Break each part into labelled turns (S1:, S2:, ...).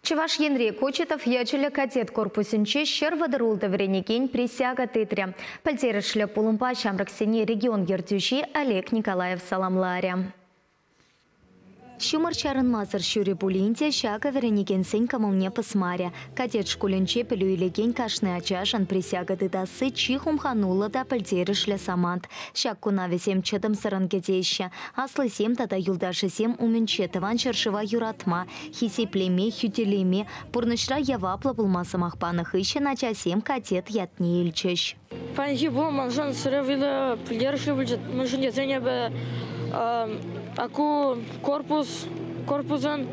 S1: Чӑваш Енри Кочетов ячӗллӗ кадет корпусӗнче 136 вӗренекен присяга тытрӗ. Пӗлтерӗшлӗ пулӑмпа ҫамрӑксене регион ертӳҫи Олег Николаев саламларӗ. Ҫумӑр чарӑнмасӑр ҫӳрӗ пулин те ҫакӑ вӗренекенсен кӑмӑлне пӑсмарӗ. Кадет шкулӗнче пӗлӳ илекен кашни ачашӑн присяга тытасси чи хумхануллӑ та пӗлтерӗшлӗ самант. Ҫак куна вӗсем чӑтӑмсӑррӑн кӗтеҫҫӗ. Аслисем тата юлташӗсем умӗнче тӑван ҫӗршыва юратма, хисеплеме, хӳтӗлеме, пурнӑҫра яваплӑ пулма сӑмах панӑ хыҫҫӑн ачасем кадет ятне илчӗҫ.
S2: Паянхи пулӑм маншӑн сӗре вӑйлӑ пӗлтерӗшлӗ пулчӗ. Мӗншӗн тесен эпӗ аку корпусӑн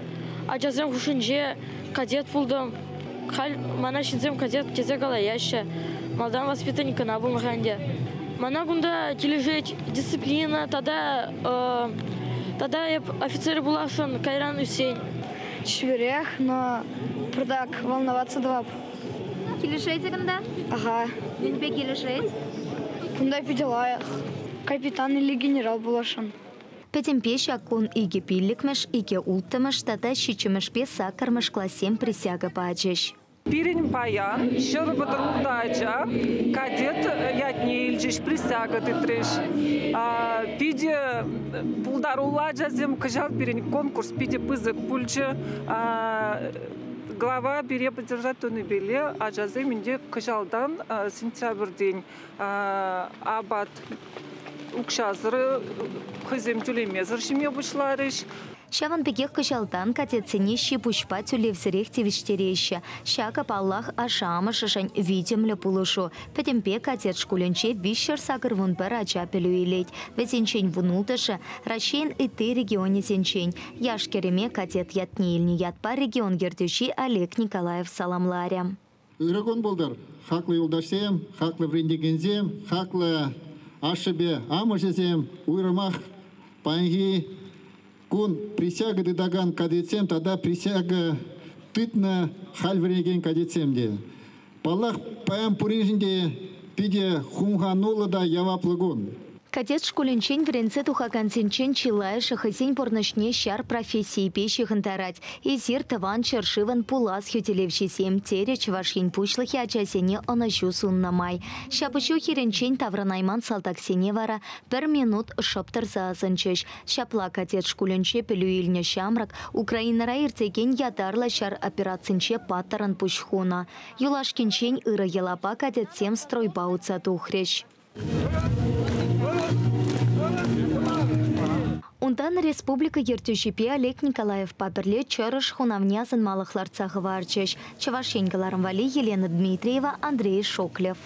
S2: ачасем хушшинче кадет пултӑм. Халь мана ҫынсем кадет тесе калаяҫҫӗ. Малтан воспитанник кӑна пулнӑ-ха ӗнтӗ. Мана кунта килӗшет дисциплина тата эп офицер пуласшӑн кайран ӳссен.
S3: Чиперех, но пӑртак волноваться тӑвап.
S1: Килӗшет кунта?
S3: Ага.
S1: Мӗнпе килӗшет?
S3: Кунта питӗ лайӑх. Капитан или генерал пуласшӑн.
S1: Пӗтӗмпе ҫак кун 2 пиллӗкмӗш, 2 улттӑмӗш тата 7-мӗшпе 8-мӗш классем присяга пачӗҫ.
S4: Пирӗн паян 136 ача кадет ятне илчӗҫ, присяга тытрӗҫ. Питӗ пултаруллӑ ачасем, кӑҫал пирӗн конкурс питӗ пысӑк пулчӗ. Глава пире поддержать тунипеле ачасем ӗнтӗ кӑҫалтан сентябрьтен апат укҫасӑр, хӑйсем тӳлемесӗр ҫиме пуҫларӗҫ.
S1: Ҫавӑн пекех кӑҫалтан кадетсене ҫи-пуҫпа тӳлевсӗрех тивӗҫтереҫҫӗ. Ҫакӑ паллах ашшӗ-амӑшӗшӗн витӗмлӗ пулӑшу. Пӗтӗмпе кадет шкулӗнче 381 ача пӗлӳ илет. Вӗсенчен 16-шӗ Раҫҫейӗн ытти регионӗсенчен. Яш-кӗрӗме кадет ятне илнӗ ятпа регион ертӳҫи Олег Николаев саламларӗ.
S5: Ырӑ кун пултӑр, хаклӑ юлташсем, хаклӑ вӗрентекенсем, хаклӑ ашшӗпе амӑшӗсем, уйрӑмах паянхи кун присяга тытакан кадетсем тата присяга тытнӑ халь вӗренекен кадетсем те. Паллах, паян пуриншӗн те питӗ хумхануллӑ та яваплӑ кун.
S1: Кадет шкулӗнчен вӗренсе тухакансенчен чылайӑшӗ хӑйсен пурнӑҫне ҫар профессийӗпе ҫыхӑнтарать. Эсир тӑван ҫӗршывӑн пулас хӳтӗлевҫисем, терӗ Чӑваш Ен пуҫлӑхӗ ачасене ӑнӑҫу суннӑ май. Ҫапӑҫу хирӗнчен таврӑнайман салтаксене вара пӗр минут шӑп тӑрса асӑнчӗҫ. Ҫапла кадет шкулӗнче пӗлӳ илнӗ ҫамрӑк Украинӑра иртекен ятарлӑ ҫар операцинче паттӑрӑн пуҫ хунӑ. Юлашкинчен ырӑ йӑлапа кадетсем стройпа утса тухрӗҫ. Унтан республика ертӳҫипе Олег Николаевпа пӗрле чӑрӑш хунавне асӑнмалӑх лартса хӑварчӗҫ. Чӑваш Ен кӑларӑм валли Елена Дмитриева, Андрей Шоклев.